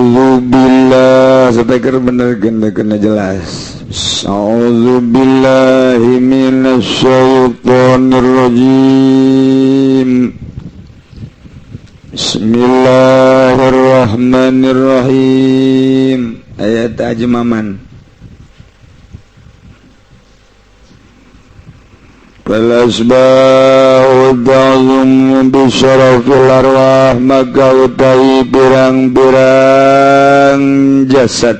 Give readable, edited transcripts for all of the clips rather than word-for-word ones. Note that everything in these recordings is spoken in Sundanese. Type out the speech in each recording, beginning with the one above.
A'udzubillah, speaker bener kena jelas. A'udzubillahi minasyaitonir rajim. Bismillahirrahmanirrahim. Ayat ajmaman. Falasbahu ta'zum bisyarafil arwah, maka utawi pirang-pirang jasad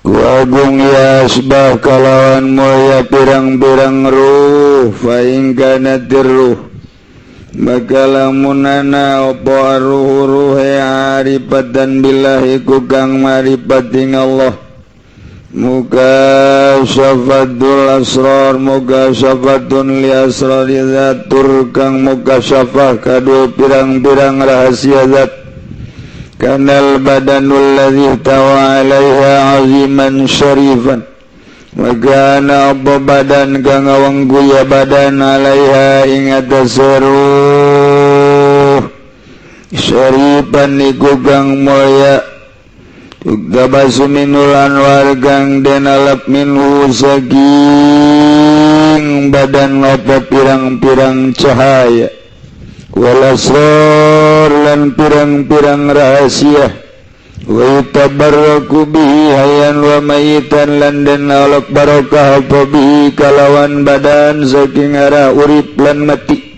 ku agung ya asbah kalawan mulya pirang-pirang ruh. Fa in kanatir ruh, maka lamunana apa ruh ruhe arifatan billahi ku kang marifat ing Allah, muka syafatul asrar, muka syafatun li asrari zatur kang muka syafah kadua pirang-pirang rahasia zat. Kanal badanul ladzi tawa alaiha aziman syarifan, maka ana apa badan kang ngawengku ya badan alaiha ing atas ruh syarifan iku kang mulya. Gabasu minul anwar kang den alap minhu saking badan apa pirang-pirang cahaya walasror lan pirang-pirang rahasia. Wa tabarraku bihi hayyan wa mayitan lan den alap barokah apa bihi kalawan badan saking arah urip lan mati.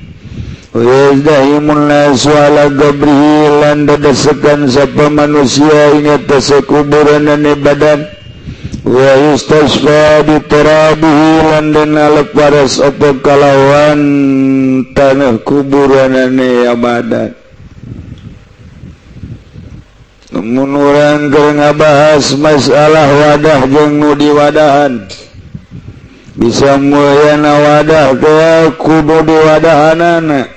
Wazdahimun nasu ala gabrihi lan dedesekan sapa manusia ing atas kuburanane badan. Wa yustasfa bi turabihi lan den alep waras apa kalawan tanah kuburanane badan. Mun urang keur ngabahas masalah wadah jeung nu diwadahan, bisa mulyana wadah teh kudu diwadahanana.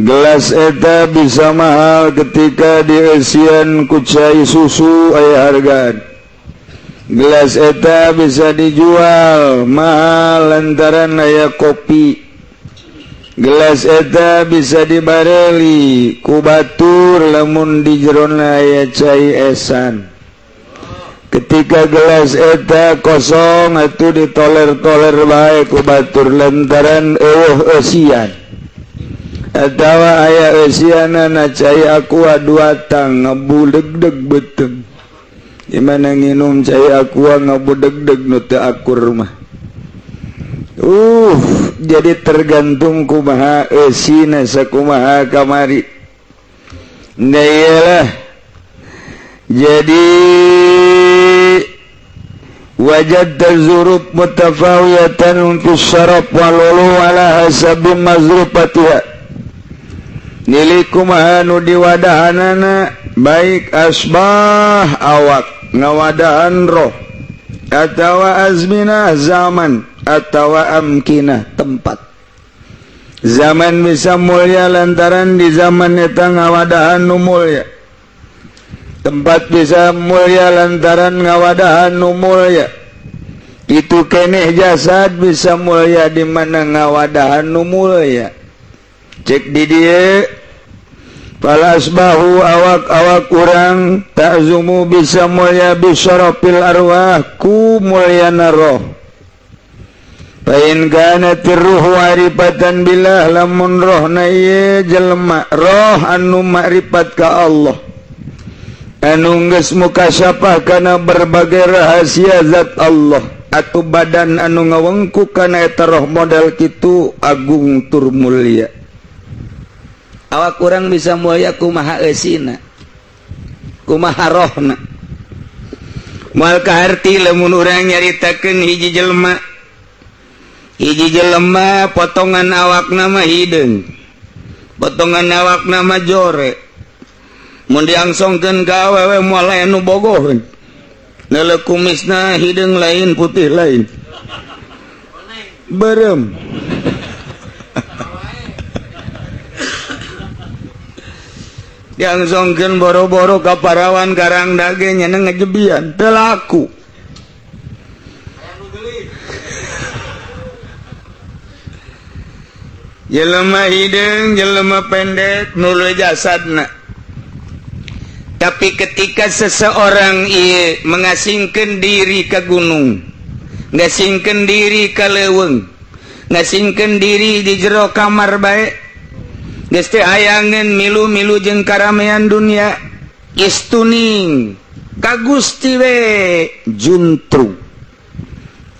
Gelas eta bisa mahal ketika dieusian ku cai susu aya hargaan. Gelas eta bisa dijual mahal lantaran aya kopi. Gelas eta bisa dibareli ku batur lamun di jerona aya cai esan. Ketika gelas eta kosong atuh ditoler-toler bae ku batur lantaran eueuh eusian. Atawa aya eusianana cai aqua dua tang ngabudegdeg beuteung. Di mana nginum cai aqua ngabudegdeg nu teu akur mah. Jadi tergantung kumaha eusina sakumaha kamari. Nah iyalah. Jadi wajad tazurub mutafawiyatan fi syaraf wal ulu ala hasabi mazrufatiha. Nili kumaha nu diwadahanana baik asbah awak ngawadahan roh atawa azminah zaman atawa amkinah tempat. Zaman bisa mulia lantaran di zaman eta ngawadahan nu mulia. Tempat bisa mulia lantaran ngawadahan nu mulia. Itu keneh jasad bisa mulia di mana ngawadahan nu mulia. Cek di dieu falasbahu awak-awak urang ta'zumu bisa mulia bisyarafil arwah ku mulyana roh. Fa in kanatir ruhu arifatan billah lamun rohna ieu jelema roh anu makrifat ka Allah anu geus mukasyafah kana berbagai rahasia zat Allah atau badan anu ngawengku kana eta roh model kitu agung tur mulia. Awak kurang bisa mulia kumaha eusina kumaha rohna. Moal kaharti lamun urang nyaritakeun hiji jelema, hiji jelema potongan awakna mah hideung, potongan awakna mah jore, mun diangsongkeun ka awewe moal aya nu bogoheun. Leuleuh kumisna hideung lain putih lain berem. Diangsongkeun boro-boro ka parawan karang dage nyeneng ngejebian teu laku. Jelema hideung jelema pendek nuluy jasadna. Tapi ketika seseorang ieu mengasingkan diri ke gunung, ngasingkan diri ke leuweung, ngasingkan diri di jero kamar bae, geus teu hayangeun milu-milu jeung karamean dunia, istuning ka Gusti we juntru,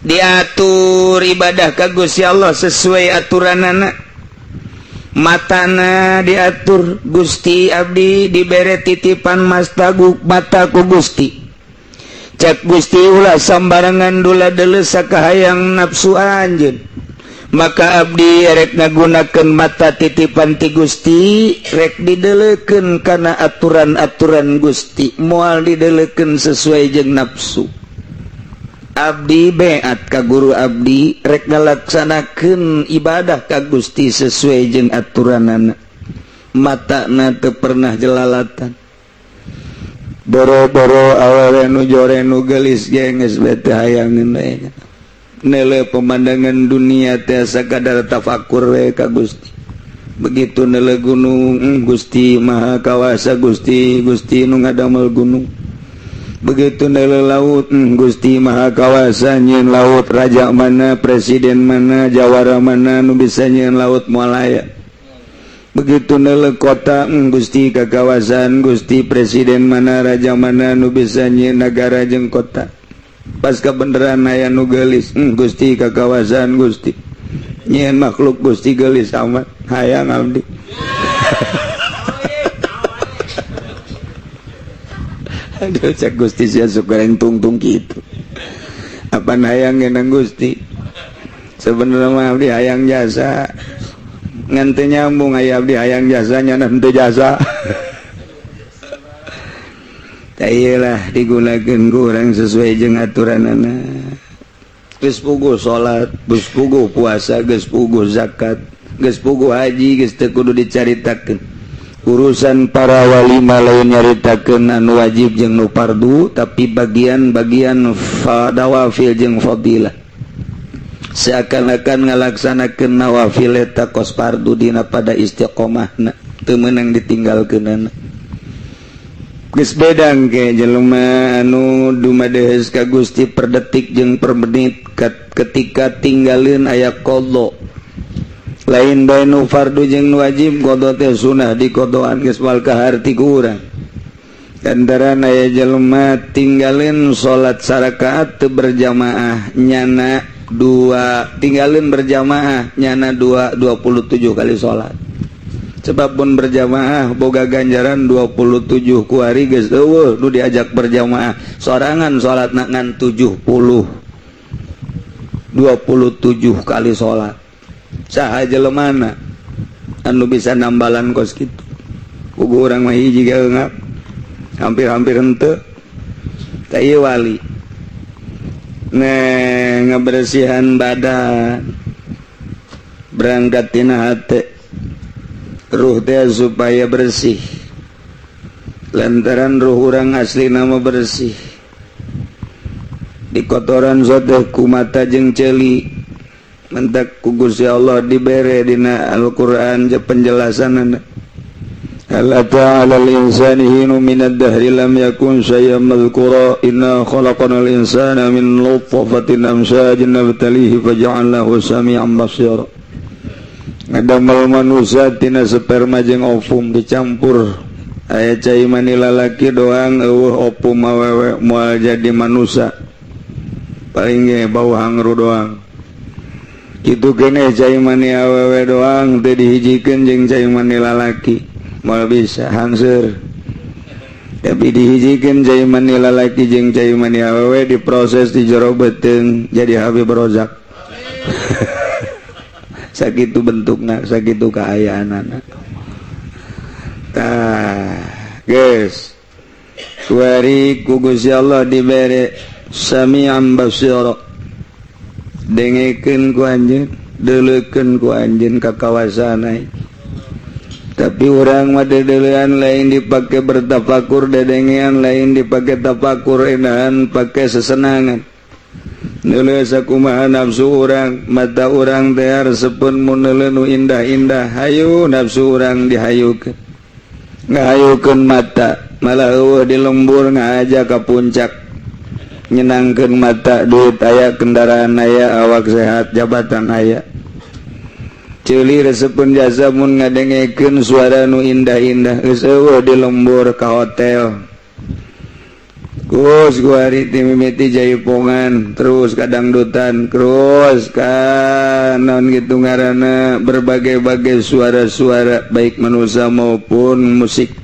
diatur ibadah ka Gusti Allah sesuai aturanana, matana diatur. Gusti, abdi dibere titipan mastagu mata ku Gusti. Cek Gusti, ulah sambarangan dula dele sakahayang nafsu anjeun. Maka abdi rek ngagunakeun mata titipan ti Gusti, rek didelekeun kana aturan-aturan Gusti, moal didelekeun sesuai jeung nafsu. Abdi beat ka guru, abdi rek ngalaksanakeun ibadah ka Gusti sesuai jeung aturanana. Mata na teu pernah jelalatan, boro-boro awewe nu jore, nu geulis ge geus bete hayangeun we. Nele pemandangan dunia teh sakadar tafakur we ka Gusti. Begitu nele gunung, Gusti Maha Kawasa, Gusti, Gusti nu ngadamel gunung. Begitu nele laut, Gusti Maha Kawasa nyieun laut. Raja mana, presiden mana, jawara mana nu bisa nyieun laut? Moal aya. Begitu nele kota, Gusti kakawasan. Gusti, presiden mana, raja mana nu bisa nyieun negara jeung kota? Pas kebenaran aya nu geulis, Gusti kakawasan, Gusti nyieun makhluk. Gusti geulis amat, hayang abdi. Aduh, cek Gusti, sia sok goreng tungtung gitu. Apa hayang ngenang Gusti? Sebenarnya mah abdi hayang jasa, ngan teu nyambung. Aya abdi hayang jasa, nyana henteu jasa. Tah ieu lah, digunakeun ku urang sesuai jeung aturanana. Geus puguh salat, geus puguh puasa, geus puguh zakat, geus puguh haji, geus teu kudu dicaritakeun. Urusan para wali mah lain nyaritakeun anu wajib jeung nu fardu, tapi bagian-bagian nawafil jeung fadilah. Seakan-akan ngalaksanakeun nawafil eta kos fardu dina pada istiqomahna, teu meunang ditinggalkeunana. Geus bedang ke jelema anu dumadeus ka Gusti per detik jeung per menit. Ketika tinggalin aya qadha, lain bae nu fardu jeung nu wajib, qadha teh sunah di qadhaan, geus moal kaharti ku urang. Antara aya jelema tinggalin salat sarakaat teu berjamaah, nyana dua tinggalin berjamaah, nyana dua 27 kali salat. Sebab pun berjamaah boga ganjaran 27 kuari, geus euweuh nu diajak berjamaah. Sorangan salat ngan 70 27 kali salat. Saha jelemana anu bisa nambalan kos kitu? Kugu urang mah hiji ge eungap, hampir-hampir henteu. Tah, ieu wali. Nah, ngabersihan badan berangkat tina hate, ruh teh supaya bersih, lantaran ruh urang asli nama bersih, di kotoran soteh ku mata jeung ceuli. Mentak ku Gusti Allah dibere dina Al-Qur'an je penjelasan. Hal ata 'alal insani hinu minad dahri lam yakun syai'an madhkura inna khalaqnal insana min nutfatin amsyajin nabtalihi faja'alnahu sami'an basira. Ngadamel manusia tina sperma jeung ovum dicampur. Aya cai mani lalaki doang, euweuh ovum awewe, moal jadi manusia, paling ge bau hangru doang. Kitu keneh cai mani awewe doang, teu dihijikeun jeung cai mani lalaki, moal bisa, hangseur. Tapi dihijikeun cai mani lalaki jeung cai mani awewe, diproses di jero beuteung, jadi Habib Rozak. Sakitu bentukna, sakitu kaayaanana. Tah, geus kuari ku Gusti Allah dibere sami'an basira, dengekeun ku anjeun, deuleukeun ku anjeun ka kawasan. Tapi urang mah dedelean lain dipake bertafakur, dedengean lain dipake tafakur, enahan pake sesenangan. Neuleuh sakumaha nafsu urang, mata urang teh resepun mun neuleuh nu indah-indah, hayu nafsu urang dihayukeun, ngahayukeun mata. Malah eueuh di lembur ngaja ka puncak, nyenangkeun mata. Duit aya, kendaraan aya, awak sehat, jabatan aya. Ceuli resepun jasa mun ngadengekeun suara nu indah-indah. Geus eueuh di lembur, ka hotel. Gus kuari ti mimiti jaipongan, terus ka dangdutan, terus ka naon gitu ngaranna, berbagai-bagai suara-suara, baik manusia maupun musik.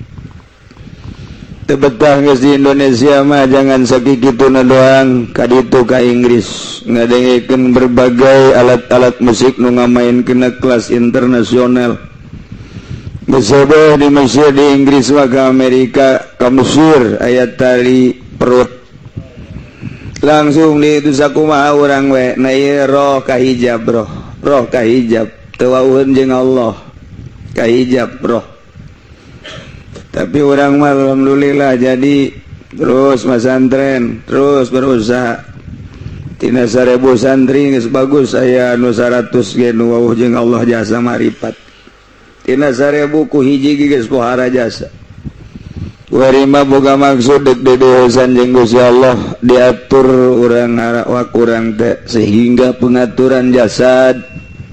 Teu betah geus di Indonesia mah, jangan sakituna doang, ka ditu ka Inggris ngadengekeun berbagai alat-alat musik nu ngamainkeun kelas internasional. Geus di Mesir, di Inggris mah, ke Amerika, ka Mesir, aya tali perut langsung di itu. Sakumaha urang we? Nah, ieu roh kahijab, roh roh kahijab, teu wauheun jeung Allah, kahijab roh. Tapi urang mah alhamdulillah jadi terus masantren, terus berusaha. Tina 1000 santri geus bagus aya nu 100 ge nu wawuh jeung Allah jasa marifat. Tina 1000 ku hiji geus pohara jasa. Warima boga maksud dek dedehosan jeung Gusti Allah, diatur urang awak urang teh sehingga pengaturan jasad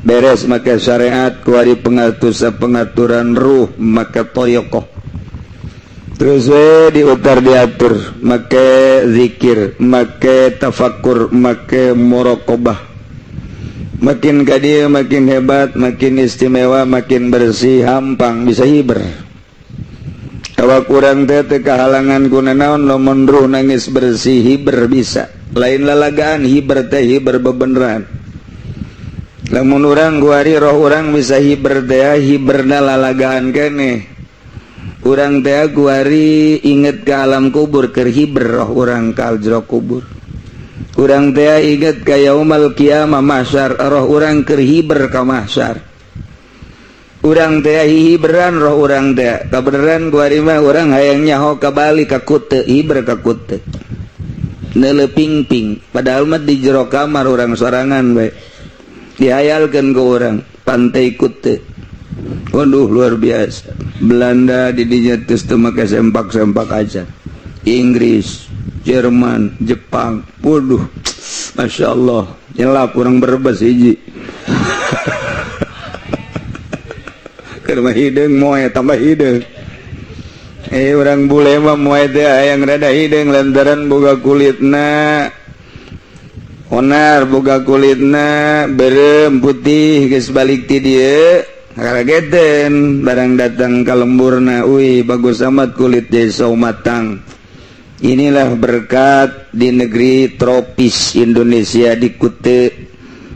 beres make syariat, kuari pengatur pengaturan ruh make thoriqoh. Terus we diutar diatur make zikir, make tafakur, make muraqabah. Makin ka dieu makin hebat, makin istimewa, makin bersih, hampang bisa hiber. Awak urang teh teu kahalangan ku naon. Lamun ruh nangis bersih, hiber bisa. Lain lalagaan hiber teh, hiber bebeneran. Lamun urang kuari roh urang bisa hiber teh, hiberna lalagaan keneh. Urang teh kuari inget ke alam kubur, keur hiber roh urang ka jero kubur. Urang teh inget ka yaumal kiamah, mahsyar, roh urang keur hiber ka mahsyar. Urang teh hiberan roh urang teh kabeneran. Kuari mah urang hayang nyaho ka Bali, ka Kute, hiber ka Kute, neuleu ping-ping. Padahal mah di jero kamar urang sorangan bae dihayalkeun ke urang pantai Kute. Waduh, luar biasa. Belanda di dinya geus teu make sempak-sempak aja, Inggris, Jerman, Jepang. Waduh, Masya Allah, nyelap urang Brebes hiji. Keur mah hideung moe tambah hideung. Eh, urang bule mah moe teh hayang rada hideung lantaran boga kulitna onar, boga kulitna berem putih. Geus balik ti dieu kageten, barang datang ka lemburna, "Wih, bagus amat kulit desa matang." Inilah berkat di negeri tropis Indonesia, di Kute.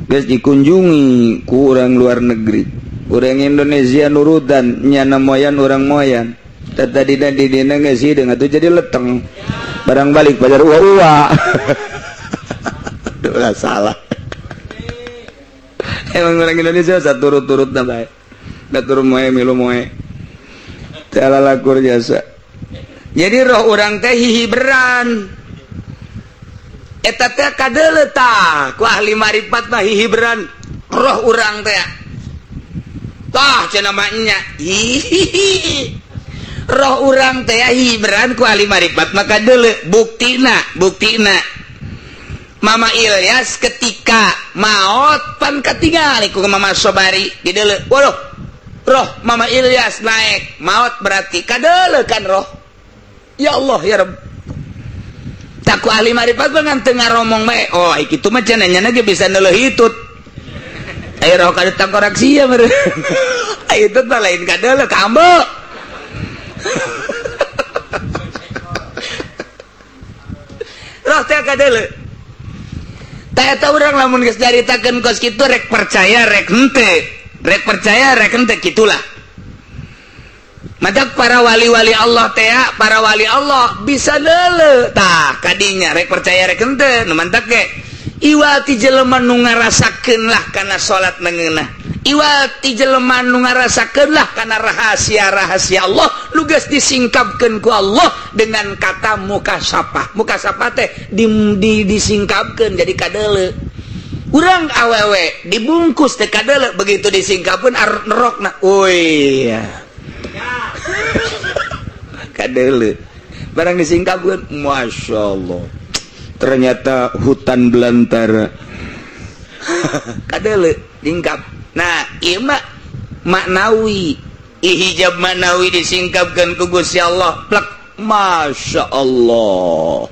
Geus dikunjungi ku urang luar negeri, urang Indonesia nurutan nyana moyan, urang moyan. Tadi dan di dina geus hideung atuh jadi leteng. Barang balik pajar uwa uwa. Udah salah. Emang orang Indonesia saturut-turut na bae. Da turun moe milu moe. Teu lakur jasa. Jadi roh urang teh hihiberan. Eta teh kadeuleu tah ku ahli marifat mah, hihiberan roh urang teh. Tah cenah mah nya. Hihihi. Roh urang teh hiberan ku ahli marifat mah kadeuleu. Buktina, buktina. Mama Ilyas ketika maot pan katingali ku Mama Sobari di deuleu. Waduh, roh Mama Ilyas naik, maot berarti kadeuleu kan roh. Ya Allah ya Rabb. Tak ku ahli marifat mah ngan teu ngaromong bae. Oh, kitu mah cenah nya ge bisa neuleuh hitut. Aya roh kada tangkorak sia meureun. Hitut mah lain kadeuleu, kaambe. Roh teh kadeuleu. Tah eta urang lamun geus nyaritakeun kos kitu, rek percaya rek henteu. Rek percaya rek henteu, kitulah. Maka para wali-wali Allah teh, para wali Allah bisa neuleuh. Tah kadinya rek percaya rek henteu, nu mantak ge iwati jelema nu ngarasakeun lah kana salat mengeunah. Iwati jelema nu ngarasakeun lah kana rahasia-rahasia Allah nu geus disingkapkeun ku Allah dengan kata mukasapah. Mukasapah teh disingkapkeun jadi kadeuleu. Urang awewe dibungkus teh kadeuleu, begitu disingkapkeun nerokna. Woi. Kadeuleu. Barang disingkapkeun, Masya Allah, ternyata hutan belantara kadele lingkap. Nah, ieu mah maknawi, hijab maknawi disingkapkan ku Gusti Allah plek. Masya Allah.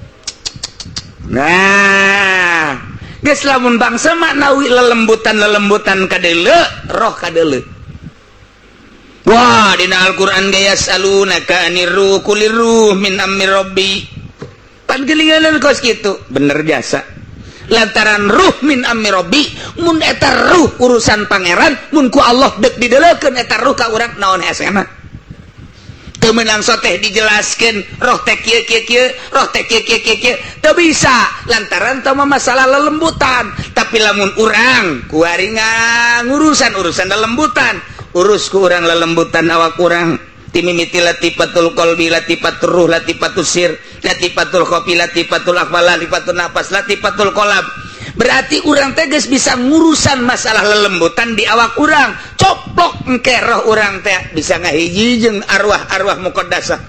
Nah, geus, lamun bangsa maknawi, lelembutan lelembutan kadele, roh kadele. Wah, dina Al-Qur'an ge, "Yas'alunaka anir ruh, qulir ruh min amri rabbi." Pan gelinganan kos kitu bener jasa, lantaran ruh min amri rabbi. Mun eta ruh urusan Pangeran, mun ku Allah dek didelekeun eta ruh ka urang, naon hesena? Teu meunang teh dijelaskeun roh teh kieu kieu kieu, roh teh kieu kieu kieu kieu, teu bisa, lantaran teu mah masalah lelembutan. Tapi lamun urang kuari ngurusan urusan lelembutan, urus ku urang lelembutan awak urang, timimiti latifatul qalbi, latifatul ruh, latifatul sir, latifatul khofi, latifatul akhfa, latifatul nafas, latifatul qalb, berarti urang teges bisa ngurusan masalah lelembutan di awak urang. Coplok engke roh urang teh bisa ngahiji jeung arwah-arwah muqaddasah,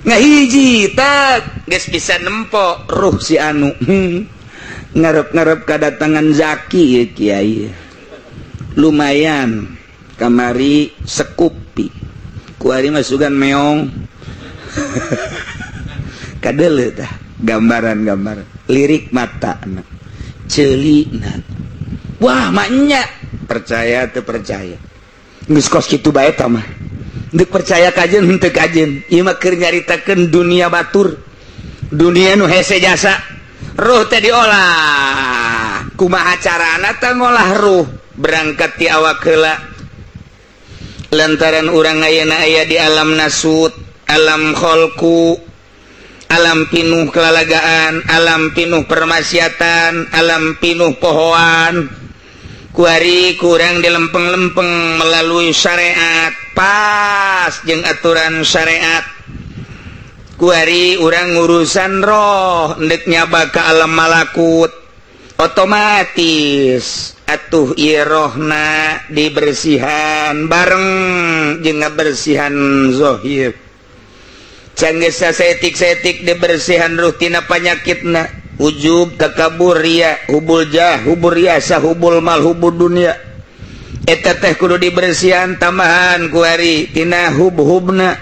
ngahiji tak geus bisa nempo ruh si anu. Ngarep-ngarep kedatangan Zaki ya, Kiai, lumayan kamari sekupi, kuari masukan meong kadele. Tah, gambaran-gambaran lirik mata anak ceuli. Wah, maknya percaya teu percaya, geus kos kitu bae. Tah mah deuk percaya kajen henteu kajen, ieu mah keur nyaritakeun dunia batur, dunia nu hese jasa. Ruh teh diolah. Kumaha carana teh ngolah ruh? Berangkat ti awak heula, lantaran urang ayeuna aya di alam nasut, alam kholku, alam pinuh kelalagaan, alam pinuh permaksiatan, alam pinuh pohoan. Kuari kurang dilempeng-lempeng melalui syariat, pas jeung aturan syariat. Kuari urang ngurusan roh, ndek nyaba ke alam malakut, otomatis atuh ieu rohna dibersihan bareng jeung ngabersihan zohir. Can geus saetik-saetik dibersihan ruh tina panyakitna, ujub, takabur, ria, hubbul jah, hubbur riasa, hubbul mal, hubbud dunia, eta teh kudu dibersihan. Tambahan kuari tina hub-hubna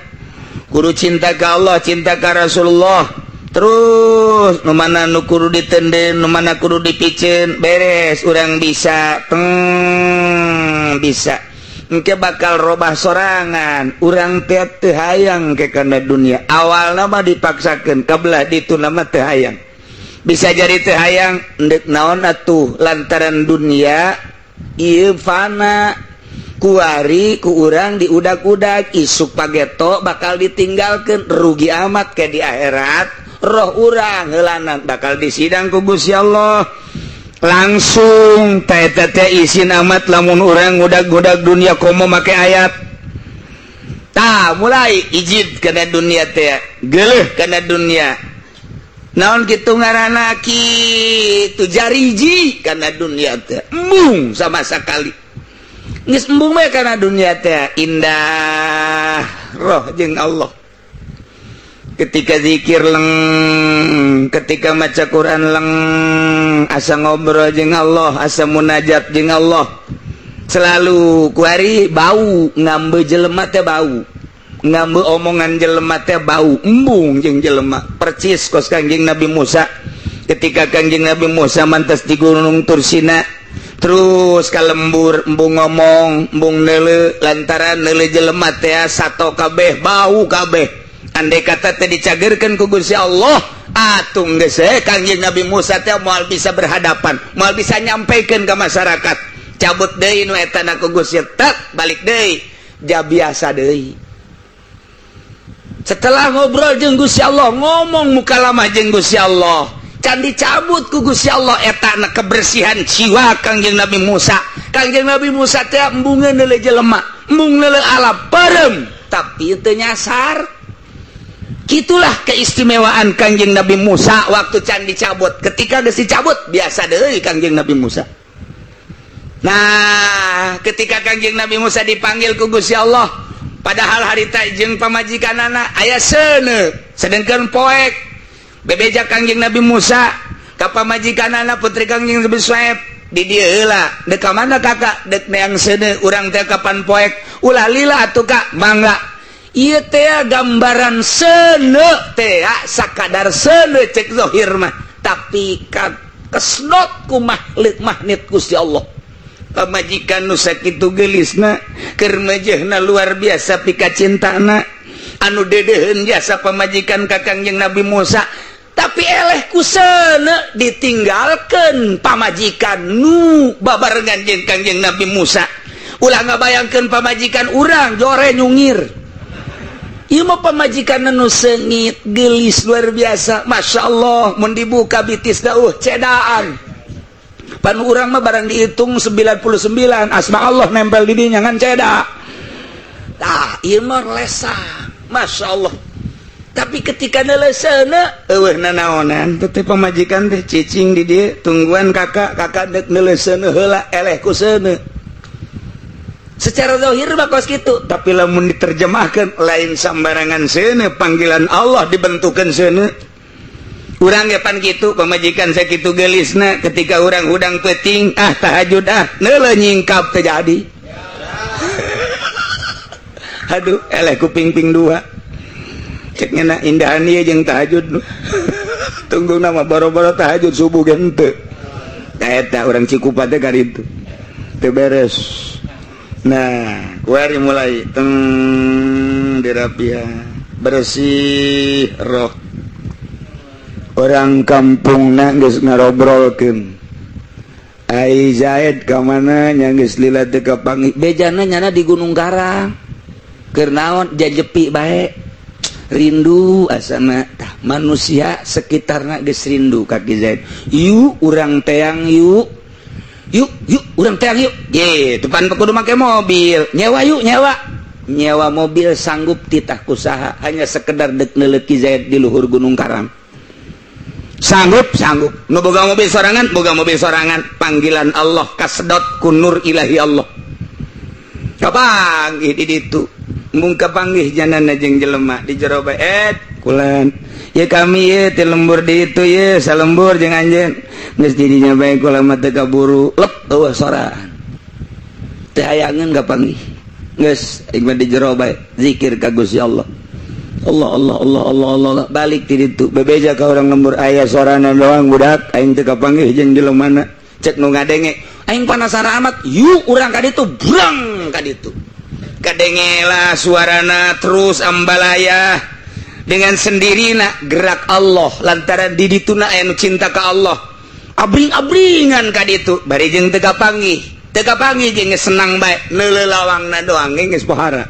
kudu cinta ka Allah, cinta ka Rasulullah. Terus nu mana nu kudu ditenden, nu mana kudu dipiceun, beres urang bisa teng bisa engke bakal robah sorangan. Urang teh teu hayang ke kana dunia. Awalna mah dipaksakeun, kabelah ditu nama teu hayang, bisa jadi teu hayang. Endek naon atuh, lantaran dunia ieu fana. Kuari ku urang diudag-udag, isuk pageto bakal ditinggalkan, rugi amat ke di akhirat. Roh urang heulanan bakal disidang ku Gusti Allah langsung. Teh teh isin amat lamun urang ngudag-ngudag dunia komo make ayat. Tah, mulai ijid kana dunia teh, geuleuh kana dunia, naon kitu ngaranna, kitu jariji kana dunia teh, embung sama sekali. Geus embung bae kana dunia teh, indah roh jeung Allah ketika zikir leng, ketika maca Quran leng, asa ngobrol jeung Allah, asa munajat jeung Allah selalu. Kuari bau ngambe jelema teh, bau ngambe omongan jelema teh, bau embung jeung jelema, percis kos Kangjeng Nabi Musa. Ketika Kangjeng Nabi Musa mantas di Gunung Tursina, terus ka lembur, embung ngomong, embung neule, lantaran neule jelema teh sato kabeh, bau kabeh. Andai kata teh dicagerkeun ku Gusti Allah, atung geus Kangjeng Nabi Musa teh moal bisa berhadapan, moal bisa nyampaikan ke masyarakat. Cabut deui nu eta na ku Gusti, tak balik deui ja, biasa deui. Setelah ngobrol jeung Gusti Allah, ngomong mukalamah jeung Gusti Allah, can dicabut ku Gusti Allah eta na kebersihan jiwa Kangjeng Nabi Musa. Kangjeng Nabi Musa teh embungeun neule jelema, embung neule alam, parem, tapi teu nyasar. Itulah keistimewaan Kangjeng Nabi Musa waktu can dicabut. Ketika geus dicabut, biasa deui Kangjeng Nabi Musa. Nah, ketika Kangjeng Nabi Musa dipanggil ku Gusti Allah, padahal harita jeung pamajikanana aya seuneu. Sedangkan poek bebeja Kangjeng Nabi Musa ka pamajikanana, putri Kangjeng Nabi Suaib, di dieu heula. Dek ka mana, Kakak? Dek neang seuneu urang teh. Kapan poek? Ulah lila atuh, Kak. Mangga. Ieu teh gambaran seuneu teh, sakadar seuneu cek zahir mah, tapi ka kesnot ku makhluk magnet Gusti Allah. Pamajikan nu sakitu geulisna, keur mejehna luar biasa pikacintana, anu deudeuheun jasa pamajikan ka Kangjeng Nabi Musa, tapi eleh ku seuneu ditinggalkeun pamajikan nu babarengan jeung Kangjeng Nabi Musa. Ulah ngabayangkeun pamajikan urang jore nyungir. Ieu mah pamajikan nu seungit, geulis luar biasa, Masya Allah. Mun dibuka bitis dauh cedaan pan. Urang mah barang dihitung 99 asma Allah nempel di dinya ngan ceda. Tah, ieu mah lesang, Masya Allah. Tapi ketika neuleuseuna, eueuh nanaonan teh. Pamajikan teh cicing di dieu, tungguan kakak. Kakak dek neuleuseuna heula. Eleh ku seuneu. Secara zahir mah kos kitu, tapi lamun diterjemahkan lain sambarangan seuneu. Panggilan Allah dibentukan seuneu. Urang ge pan kitu, pamajikan sakitu geulisna, ketika urang hudang peuting, "Ah, tahajud ah," neuleuh nyingkap terjadi. Aduh, eleh kuping ping dua. Cek ngena indahan ieu jeung tahajud. Tunggu nama boro-boro tahajud, subuh ge henteu. Eta urang Cikupa teh karitu teu beres. Nah, kuari mulai teng dirapian, bersih roh. Orang kampung na geus ngarobrolkeun, "Ai Zaid ka mana nya? Geus lila teu kapanggih." Bejana nyana di Gunung Karang. Keur naon? Jajepi bae, rindu asana. Tah, manusia sekitarna geus rindu ka Ki Zaid. "Yuk, urang teang yuk, yuk, yuk, urang teang yuk." Ye, depan kudu make mobil, nyewa yuk, nyewa, nyewa mobil. Sanggup titah kusaha, hanya sekedar dek neuleuh Ki Zaid di luhur Gunung Karang. Sanggup, sanggup. Nu boga mobil sorangan, boga mobil sorangan. Panggilan Allah kasedot ku nur ilahi Allah. Kapanggih di ditu. Mung kapanggih janana jeung jelema di jero bae. Kulan ya kami ye ti lembur di itu ye, salembur jeung anjeun. Geus di dinya bae, kula mah teu kaburu. Lep, eueuh soraan, teu hayangeun kapanggih. Geus, aing mah di jero bae zikir ka Gusti Allah. Allah, Allah, Allah, Allah, Allah, Allah. Balik ti ditu, bebeja ka orang lembur, aya sorana doang budak, aing teu kapanggih jeung jelemana. Cek nu ngadenge, "Aing penasaran amat, yuk urang ka ditu." Brang ka ditu, kadenge lah suarana terus ambalaya dengan sendirinya gerak Allah, lantaran di dituna aya nu cinta ka Allah. Abring-abringan ka ditu bari jeung teu kapanggih, teu kapanggih jeung senang bae. Neuleuh lawangna doang geus pohara,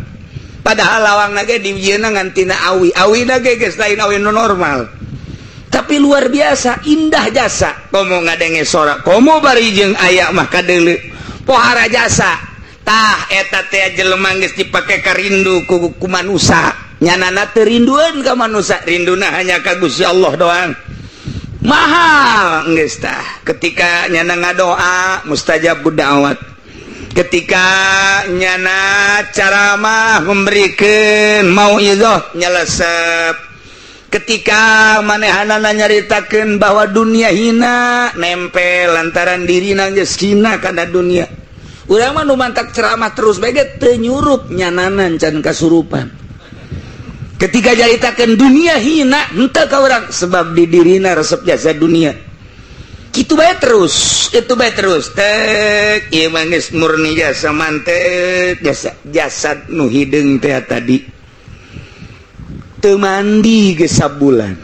padahal lawangna ge dijieunna ngan tina awi. Awina ge geus lain awi nu normal, tapi luar biasa indah jasa. Komo ngadenge sora, komo bari jeung aya mah kadeuleu, pohara jasa. Tah, eta teh jelema geus dipake karindu ku manusa. Nyanana teu rindueun ka manusa, rinduna hanya ka Gusti Allah doang. Mahal geus tah. Ketika nyana ngadoa, mustajab da'wat. Ketika nyana caramah, memberikan mauizoh, nyelesep. Ketika manehanana nyaritakeun bahwa dunia hina, nempel, lantaran dirina geus hina kana dunia. Urang mah nu mantak ceramah terus bae ge teu nyurup, nyananan can kasurupan. Ketika nyaritakeun dunia hina, henteu ka urang, sebab di dirina resep jasa dunia. Kitu bae terus, itu bae terus tek. Ieu mah geus murni jasa, mantek jasa. Jasad nu hideung teh tadi teu mandi geus sabulan.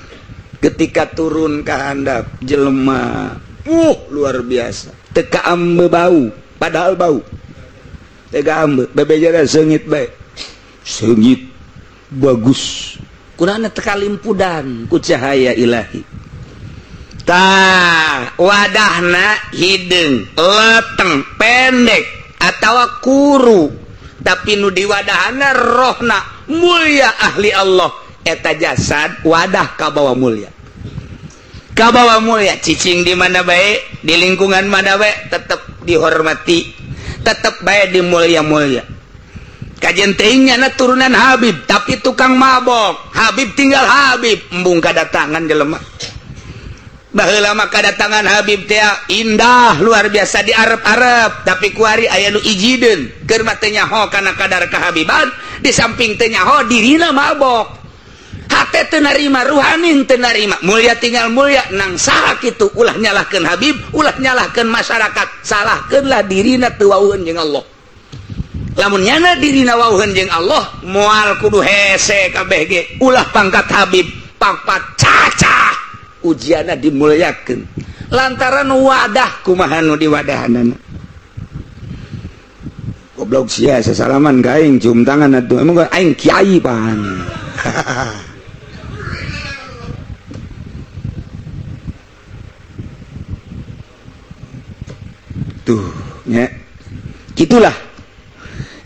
Ketika turun ke handap jelema, luar biasa, teu kaambe bau, padahal bau teu kaambe. Bebejana seungit bae, seungit bagus. Kurangna teu kalimpudan ku cahaya ilahi. Tah, wadahna hideung, leteng, pendek atawa kuru, tapi nu diwadahana rohna mulia ahli Allah. Eta jasad wadah kabawa mulia, kabawa mulia. Cicing di mana bae, di lingkungan mana bae, tetap dihormati, tetap bae di mulia-mulia. Kajian teuing na turunan Habib tapi tukang mabok. Habib tinggal Habib embung kadatangan jelema. Baheula mah kadatangan Habib teh indah luar biasa di Arab-Arab, tapi kuari aya nu ijideun keur mah teu nyaho kana kadar kahabiban, di samping teu nyaho dirina mabok. Hate teu narima, ruhani teu narima. Mulia tinggal mulia nang saha kitu, ulah nyalahkeun Habib, ulah nyalahkeun masyarakat, salahkeunlah dirina teu wauheun jeung Allah. Lamun nyana dirina wauheun jeung Allah, moal kudu hese kabeh ge, ulah pangkat Habib, pangkat cacah, ujianna dimuliakeun. Lantaran wadah kumaha nu diwadahanana. Goblok sia sasalaman ka aing cium tangan atuh, emang aing kiai pan. Tuh nya. Gitulah.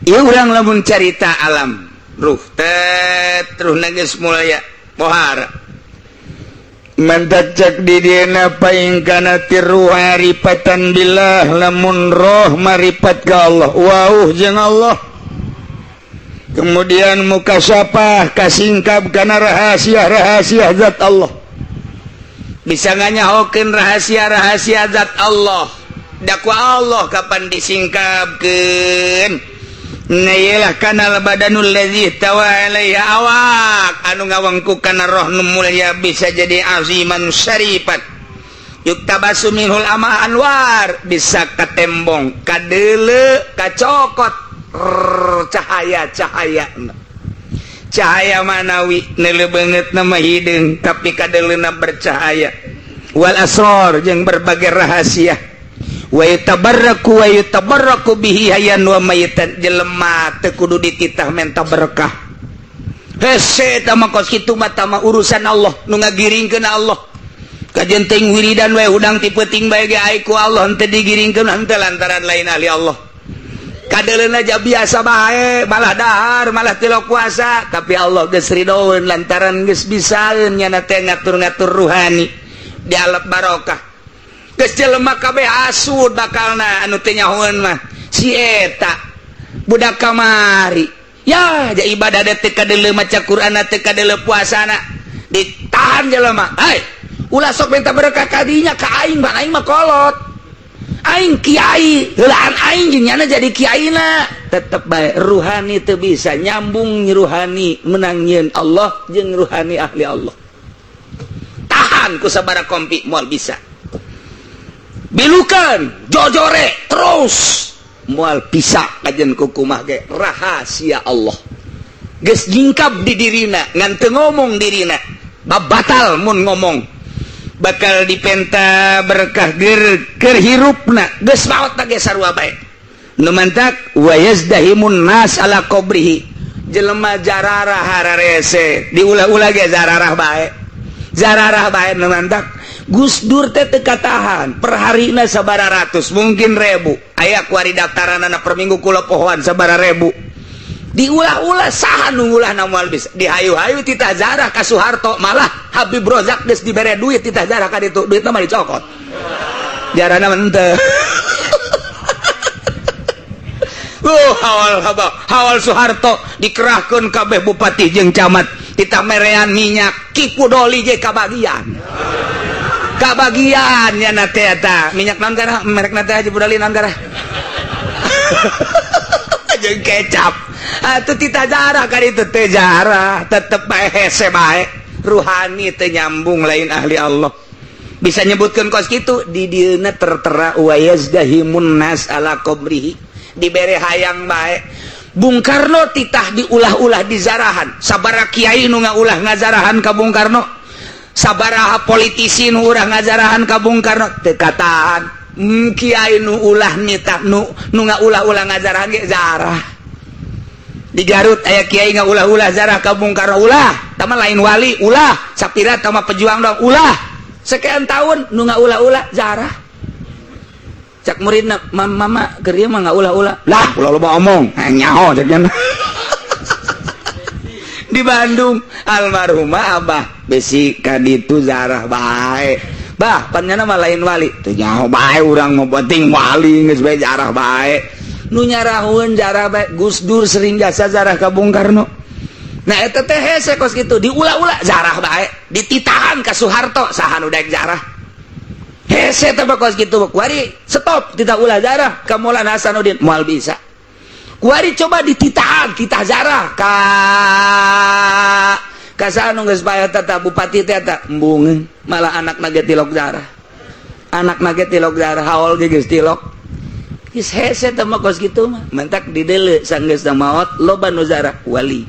Ieu urang lamun carita alam ruh tet ruh geus mulaya pohara. Mantak cek di dieuna paing kana tiruh ripatan billah lamun roh maripat ka Allah wauh jeung Allah. Kemudian mukasapah kasingkap kana rahasia-rahasia zat Allah. Bisa nganyahokeun rahasia-rahasia zat Allah. Dakwa Allah kapan disingkapkeun? Nailah kanal badanul ladzi tawa alaiha awak anu ngawengku kana roh nu mulia bisa jadi aziman syarifat yuktabasu minhul ama anwar bisa katembong kadeule kacokot cahaya-cahaya cahaya manawi neuleuh beungeutna mah hideung tapi kadeleuna bercahaya wal asrar jeung berbagai rahasia wa yatabarraku bihi hayyan wa mayitan jelema teu kudu dititah menta berkah hese tah mah kos kitu mah tah mah urusan Allah nu ngagiringkeun Allah kajen teuing wiridan we hudang ti peuting bae ge ai ku Allah henteu digiringkeun henteu lantaran lain ahli Allah kadeleuna aja biasa bae malah dahar malah tilok puasa tapi Allah geus ridoeun lantaran geus bisaeun nyana teh ngatur-ngatur ruhani dialep barokah geus jelema kabeh asud bakalna anu teu nyahoeun mah si eta budak kamari ya ja ibadah teh kadeuleu maca Qur'an teh kadeuleu puasana ditahan jelema hai ulah sok minta berkah ka dinya ka aing mah aing mah kolot aing kiai heulaan aing jeung nyana jadi kiaina tetep bae ruhani teu bisa nyambung ruhani menang nyieun Allah jeung ruhani ahli Allah tahan ku sabaraha kompi moal bisa bilukan jojore terus moal bisa kajen kukumah ge rahasia Allah geus nyingkap di dirina ngan teu ngomong dirina babatal mun ngomong bakal dipenta berkah keur hirupna geus maot ge sarua bae nu mantak wa yazdahimun nas ala qabrihi jelema jararah hararese diulah-ulah ge zararah bae zararah bae nu mantak Gus Dur teh teu katahan perharina sabara ratus mungkin ribu aya kuari daftaranana per minggu kula pohoan sabara ribu diulah-ulah saha nu ngulahna moal bisa dihayu-hayu titah zarah ka Soeharto malah Habib Rozak geus dibere duit titah zarah ka ditu duitna mah dicokot jarana mah henteu. Hawal Soeharto dikerahkeun kabeh bupati jeung camat titah merean minyak Kipu Doli ge kabagian kabagian nya na teh eta minyak naon garah merekna teh Haji Budali naon garah jeung kecap atuh titah jarah ka ditu teh jarah tetep bae hese bae ruhani teh nyambung lain ahli Allah bisa nyebutkeun kos kitu di dieuna tertera wa yazdahimun nas ala qabrihi dibere hayang bae Bung Karno titah diulah-ulah di zarahan sabaraha kiai nu ngaulah ngazarahan ka Bung Karno sabaraha politisi nu urang ngazarahan ka Bung Karno teu katahan kiai nu ulah nitah nu ngaulah-ulah ngazarahan ge zarah di Garut aya kiai ngaulah-ulah zarah ka Bung Karno ulah tama lain wali ulah sapira tama pejuang dong ulah sekian tahun nu ngaulah-ulah zarah cak muridna mama keur ieu mah ngaulah-ulah lah ulah loba omong nyaho cek nya. Di Bandung almarhumah abah besi kaditu zarah bae bah pan nyana mah lain wali teu nyaho bae urang mah penting wali geus bae zarah bae Nu nyarahun jarah bae Gus Dur sering jasa zarah ka Bung Karno. Nah, eta teh hese kos kitu, diulah-ulah zarah bae, dititahan ka Soeharto, saha nu daek jarah. Hese teh kos kitu, kuari stop titah ulah zarah ka Maulana Hasanuddin, moal bisa. Kuari coba dititahan, titah zarah ka ka saha nu geus bae eta bupati teh eta, embungeun malah anakna ge tilok zarah. Anakna ge tilok zarah, haol ge geus tilok. Geus hese teh mah kos kitu mah. Mantak dideuleu sanggeusna maot loba nu zarah wali.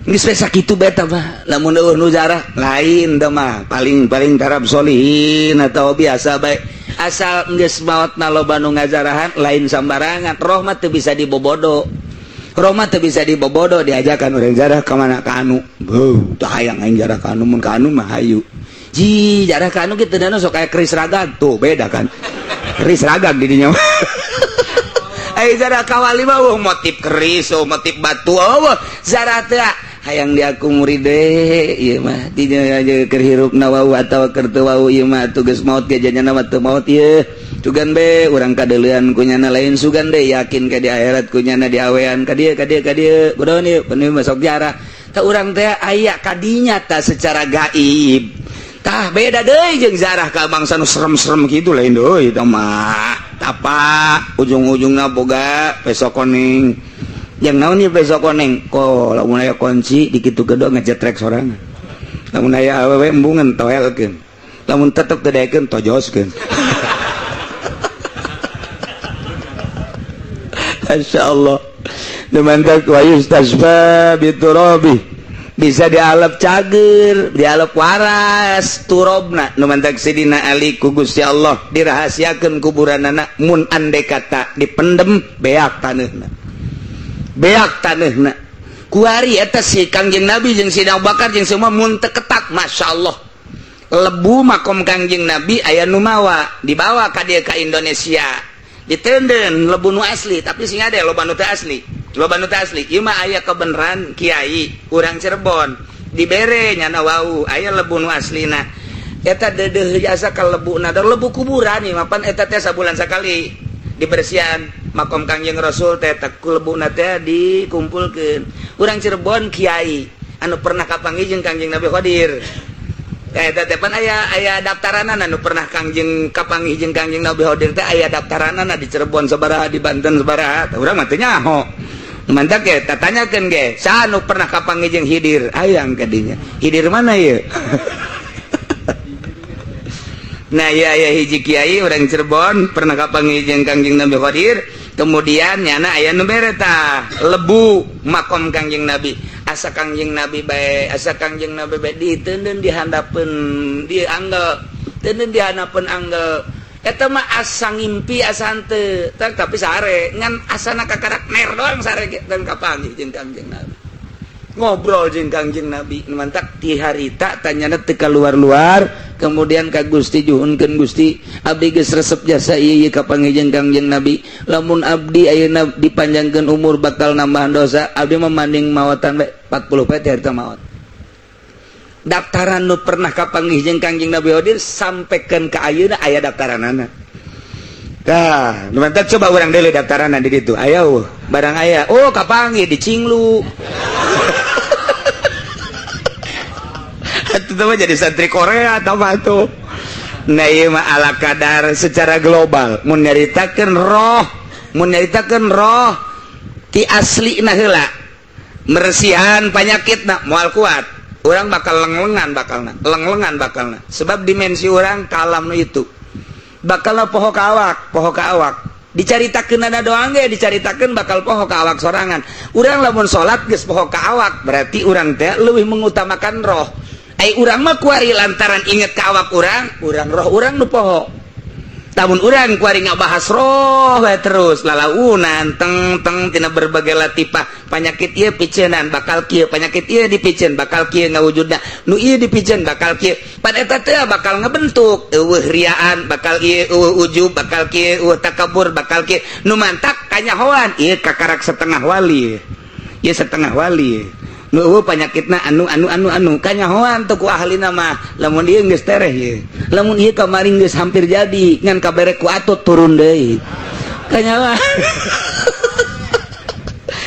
Geus we sakitu bae tah mah, lamun eueuh nu zarah lain teh mah, paling-paling taraf solihin atau biasa bae. Asal geus maotna loba nu ngazarahan lain sambarangan, roh mah teu bisa dibobodo. Roh mah teu bisa dibobodo, diajakan urang jarah ka mana ka anu. Beuh, teu hayang aing jarah ka anu, mun ka anu mah hayu. Ji, jarah ka anu kitu dana sok aya keris ragag tuh, beda kan. Keris ragag di dinya. Ai jarah ka wali mah eueuh motif keris, eueuh motif batu, eueuh zarah teh hayang diaku murid deh ieu mah dinya keur hirupna wau atawa keur teu wau ieu mah atuh geus maot ge janyana mah teu maot ieu. Sugan be urang kadeulean kunyana lain sugan deh yakin ka di akhirat kunyana diawean ka dieu ka dieu ka dieu kunaon ieu bener masuk jarah tah urang teh aya kadinya tah secara gaib tah beda deui jeung zarah ka bangsa nu serem-serem kitu lain deui tah mah tapa ujung-ujungna boga peso kuning yang naon ieu peso koneng ko lamun aya kunci dikitu kedua ngejetrek sorangan lamun aya awewe embungan toelkeun lamun tetep teu daekeun tojoskeun. Masya Allah. Demantak wa yustasfa biturabi, bisa dialep cager, dialep waras turobna. Nu mantak Sidina Ali ku Gusti Allah dirahasiakeun kuburanana, mun ande kata dipendem beak taneuhna, beak taneuhna. Kuari eta si Kangjeng Nabi jeung Sidina Abu Bakar jeung semua mun teu ketak, Masya Allah. Lebu makom Kangjeng Nabi aya nu mawa dibawa ka dieu ka Indonesia, ditenden lebu nu asli, tapi sing ade loba nu teu asli, loba nu teu asli. Ieu mah aya kebenaran kiai urang Cirebon dibere nyana wau aya lebu nu aslina eta deudeuh jasa ka lebuna da lebu kuburan ieu mah pan eta teh sabulan sakali dibersihan makom Kangjeng Rasul teh ku lebuna teh dikumpulkeun. Urang Cirebon kiai anu pernah kapanggih jeung Kangjeng Nabi Khadir eta teh pan aya aya daftaranana anu pernah Kangjeng kapanggih jeung Kangjeng Nabi Khadir teh aya daftaranana di Cirebon sabaraha, di Banten sabaraha. Tah urang mah teu nyaho. Mantak ge tatanyakeun ge saha nu pernah kapanggih jeung Hidir, hayang ka dinya. Hidir mana ieu? Nah iya aya hiji kiai urang Cirebon pernah kapanggih jeung Kangjeng Nabi Khadir, kemudian nyana aya nu bere tah lebu makom Kangjeng Nabi. Asa Kangjeng Nabi bae, asa Kangjeng Nabi bae diteundeun di handapeun di anggel, teuneun di handapeun anggel. Eta mah asa ngimpi asa henteu, tapi sare ngan asana kakarak ner doang sare ge dan kapanggih jeung Kangjeng Nabi. Ngobrol jeung Kangjeng Nabi, mantak ti harita tanyana teu kaluar-luar, kemudian ka Gusti juhunkeun Gusti, abdi geus resep jasa ieu ieu kapanggih jeung Kangjeng Nabi. Lamun abdi ayeuna dipanjangkeun umur bakal nambahan dosa, abdi mah manding maotan bae 40 poe teh harita maot. Daftaran nu pernah kapanggih jeung Kangjeng Nabi Khadir sampaikan ka ayeuna aya daftaranana. Tah, nu mantak coba urang deuleu daftaranna di ditu. Aya eueuh, barang aya. Oh, kapanggih di Cinglu. Atuh mah jadi santri Korea atau mah tuh. Nah ieu mah ala kadar secara global mun nyaritakeun roh, mun nyaritakeun roh ti aslina heula. Meresihan panyakitna moal kuat. Urang bakal lenglengan bakalna, lenglengan bakalna. Sebab dimensi urang kalam nu itu. Bakalna poho ka awak, poho ka awak. Dicaritakeun ada doang ge dicaritakeun bakal poho ka awak sorangan. Urang lamun salat geus poho ka awak, berarti urang teh leuwih mengutamakan roh. Ai urang mah kuari lantaran inget ka awak urang, urang roh urang nu poho. Lamun urang kuari ngabahas roh we terus lalaunan teng teng tina berbagai latipah penyakit ieu piceunan bakal kieu, penyakit ieu dipiceun bakal kieu ngawujudna, nu ieu dipiceun bakal kieu. Pan eta teh bakal ngebentuk eueuh riaan bakal ieu, eueuh ujub bakal kieu, eueuh takabur bakal kieu. Nu mantak kanyahoan ieu kakarak setengah wali. Ieu setengah wali. Nu eueuh panyakitna anu anu anu anu kanyahoan teu ku ahlina mah lamun ieu geus tereh ieu. Lamun ieu kamari geus hampir jadi ngan kabere ku atut turun deui. Kanyawa.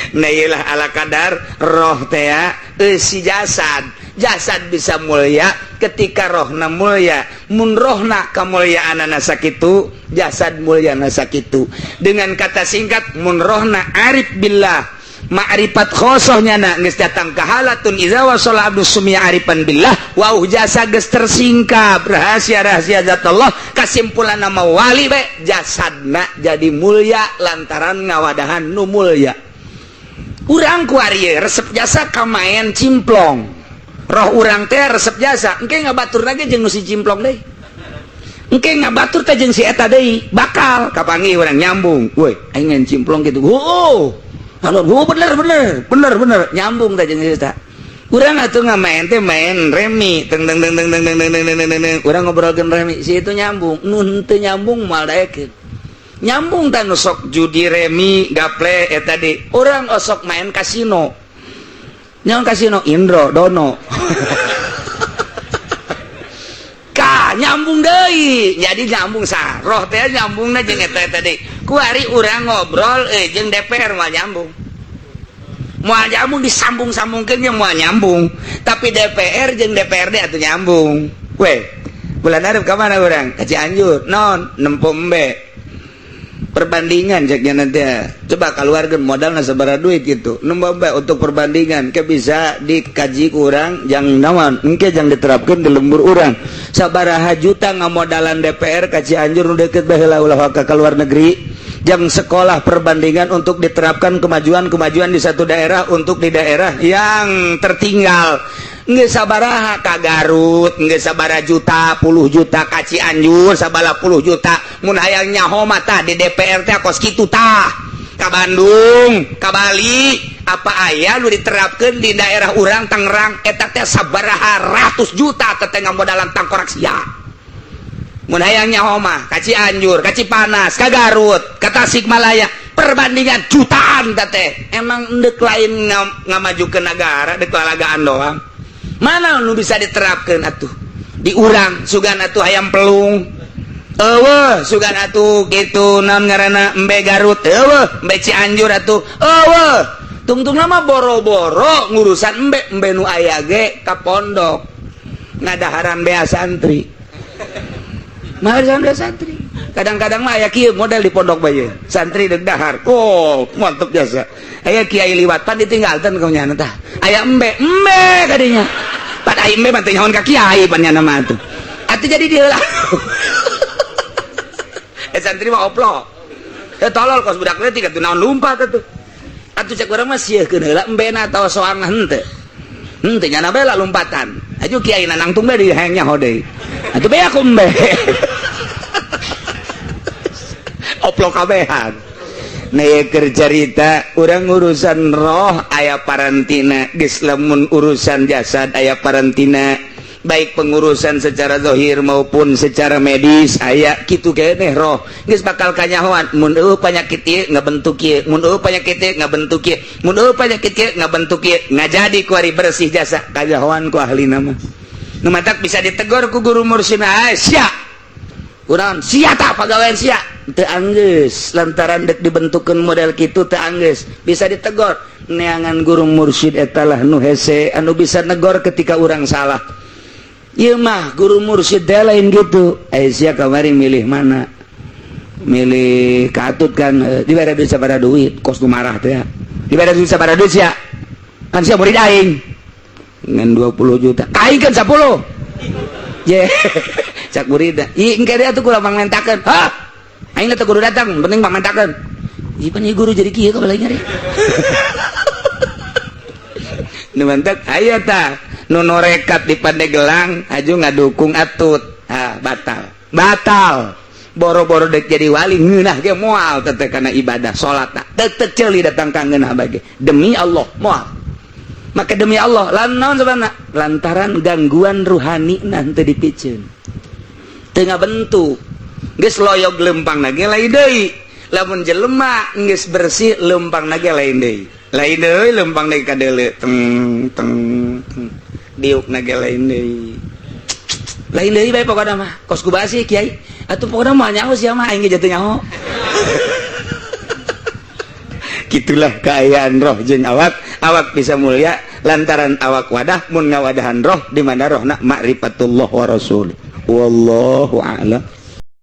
Nah iyalah ala kadar roh teh eusi jasad. Jasad bisa mulia ketika rohna mulia. Mun rohna kamuliaanana sakitu, jasad mulyana sakitu. Dengan kata singkat, mun rohna arif billah, ma'rifat khosohnya na geus datang ka halatun idza wasala abdu sumia arifan billah wa jasa geus tersingkap rahasia-rahasia zat Allah. Kesimpulan nama wali be jasadna jadi mulia lantaran ngawadahan nu mulia. Urang kuari resep jasa kamaen cimplong, roh urang teh resep jasa engke ngabatur lagi jeung nu si cimplong deui, engke ngabatur teh jeung si eta deui, bakal kapanggih urang nyambung. Woi, aing ngan cimplong kitu, heuh halo, heuh, bener bener bener bener, nyambung teh jeung si eta. Urang atuh ngamaen teh main remi, teng teng teng teng teng teng teng teng teng, urang ngobrolkeun remi, si itu nyambung. Nu henteu nyambung moal daekeun. Nyambung tah nu sok judi remi gaple eta di urang osok main kasino. Nyaon kasino? Indro Dono. Ka nyambung deui, jadi nyambung sah roh teh nyambungna jeung eta tadi. Kuari urang ngobrol jeung DPR moal nyambung, moal nyambung, disambung-sambungkeun nya moal nyambung. Tapi DPR jeung DPRD atuh nyambung. Weh, bulan Arab ka mana urang? Ka Cianjur. Non nempo embe perbandingan ceknya nanti ya. Coba keluarkan modalna sabaraha duit gitu, nempo embe untuk perbandingan ke bisa dikaji kurang jang naon engke jang diterapkan di lembur urang. Sabaraha juta ngamodalan DPR ka Cianjur nu deukeut baheula, ulah ka luar negeri, jam sekolah perbandingan untuk diterapkan kemajuan-kemajuan di satu daerah untuk di daerah yang tertinggal. Nggak sabaraha ka Garut nggak sabaraha juta, puluh juta, ka Cianjur sabaraha puluh juta. Mun hayang nyaho mah tah di DPR teh kos kitu tah, ka Bandung, ka Bali, apa aya nu diterapkeun di daerah urang Tangerang eta teh sabaraha ratus juta teh ngamodalan tangkorak sia. Mun hayang nyaho mah ka Cianjur, ka Cipanas, ka Garut, ka Tasikmalaya, perbandingan jutaan teh. Emang endek lain ngamajukeun negara, dek lalagaan doang. Mana nu bisa diterapkeun atuh di urang? Sugan atuh hayam pelung eueuh, sugan atuh kitu naon ngaranna, embe Garut eueuh, embe Cianjur atuh eueuh. Tungtung mah boro-boro ngurusan embe, embe nu aya ge ka pondok ngadaharan bea santri. Mahal bea santri. Kadang-kadang mah aya kieu model di pondok bae, santri deuk dahar, oh mantep jasa. Aya kiai liwat pan ditinggalkeun kau nyana tah, aya embe, embe kadinya pan aya embe mah teu nyahoan ka kiai pan nyana mah atuh. Atuh jadi dia lah, santri mah oplo ya tolol kos budak leutik atuh, naon lumpat atuh. Atuh cek urang mah sieun heula embena atawa soang henteu, henteu nyana bae lah lompatan aju kiai nangtung bae di hayang nyaho deui atuh bae aku embe oplok kabehan. Nah, keur carita urang urusan roh aya parantina geus, lamun urusan jasad aya parantina, baik pengurusan secara zahir maupun secara medis aya kitu keneh. Roh geus bakal kanyahoan mun eueuh panyakit ieu ngabentuk ieu, mun eueuh panyakit ieu ngabentuk ieu, mun eueuh panyakit ieu ngabentuk ieu, ngajadi kuari bersih jasa kanyahoan ku ahlina mah. Nu matak bisa ditegur ku guru mursyid, sia urang sia tah pagawean sia teu anggeus lantaran dek dibentukkeun model kitu teu anggeus, bisa ditegor. Neangan guru mursyid eta lah nu hese anu bisa negor ketika urang salah. Ieu mah guru mursyid teh lain gitu. Sia kamari milih mana, milih katut kan, dibere duit sabaraha duit, kos nu marah teh dibere duit sabaraha duit sia kan, sia murid aing ngan 20 juta ka aing kan 10 ye cak murid ieu engke dia tuh kurang mangmentakeun. Hah, aing teh kudu datang, penting mangmentakeun. Ieu pan guru jadi kieu ka balai nyari. Nu mantak aya tah nu norekat di Pandegelang aju ngadukung atut, ah batal batal. Boro-boro dek jadi wali, ngeunah ge moal teh kana ibadah salat teh teu ceuli datang ka ngeunah bage demi Allah moal. Maka demi Allah lan naon sabana lantaran gangguan ruhani nanti dipiceun teu ngabentuk geus loyog lempang ge lain deui. Lamun jelema geus bersih lempang ge lain deui, lain deui lempang deui kadeuleu teng teng teng diuk ge lain deui, lain deui bae pokona mah. Kos ku basi kiai atuh pokona mah nyaho sia mah, aing ge jatuh nyaho. Gitulah keayaan roh jeung awak. Awak bisa mulia lantaran awak wadah, mun ngawadahan roh, di mana rohna makrifatullah wa rasul. Wallahu a'lam.